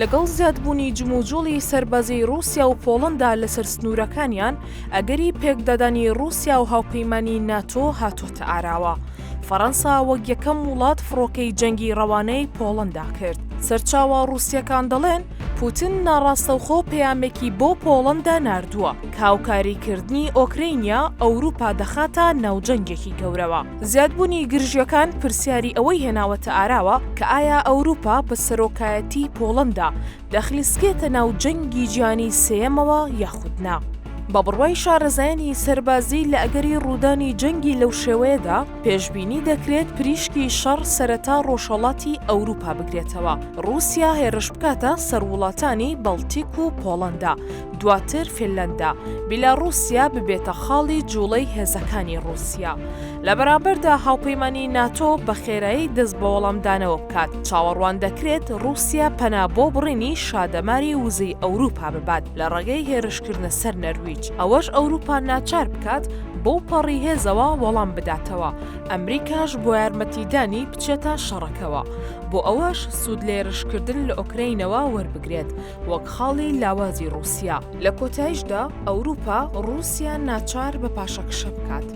لەگەڵ زیادبوونی جموجوڵی سەربازیی ڕووسیا و پۆڵەندا لەسەر سنوورەکانیان، ئەگەری پێکدادانی ڕووسیا و هاوپەیمانی ناتۆ هاتۆتە ئاراوە. فەرەنسا وەک یەکەم وڵات فڕۆکەی جەنگی ڕەوانەی پۆڵەندا کرد. سەرچاوە ڕووسییەکان دەڵێن، پوتن ناڕاستەوخۆ پەیامێکی بۆ پۆڵەندا ناردووە کە هاوکاریکردنی ئۆکرەینیا ئەوروپا دەخاتە ناو جەنگێکی گەورەوە. زیادبوونی گرژییەکان پرسیاری ئەوەی هێناوەتە ئاراوە کە ئایا ئەوروپا بە سەرۆکایەتیی پۆڵەندا دەخلیسکێتە ناو جەنگی جیهانی سێیەمەوە یاخود نا. بە بڕوای شارەزایانی سەربازی لە ئەگەری ڕوودانی جەنگی لەو شێوەیەدا، پێشبینی دەکرێت پریشکی شەڕ سەرەتا ڕۆژهەڵاتی ئەوروپا بگرێتەوە، ڕووسیا هێرش بکاتە سەر وڵاتانی بەڵتیک و پۆڵەندا، دواتر فینلەندا، بیلاڕووسیا ببێتە خاڵی جوڵەی هێزەکانی ڕووسیا. لە بەرامبەردا هاوپەیمانی ناتۆ بە خێرایی دەست بە وەڵامدانەوە بکات، چاوەڕوان دەکرێت ڕووسیا پەنا بۆ بڕینی شادەماری وزەی ئەوروپا ببات لە ڕێگەی هێرشکردنە سەر نەرویج، ئەوەش ئەوروپا ناچار بکات بەو پەڕی هێزەوە وەڵام بداتەوە، ئەمریکاش بۆ یارمەتیدانی بچێتە شەڕەکەوە، بۆ ئەوەش سوود لە هێرشکردن لە ئۆکرەینەوە وەربگرێت. وەک خاڵی لاوازی ڕووسیا. لە کۆتایشدا ئەوروپا ڕووسیا ناچار بە پاشەکشە بکات.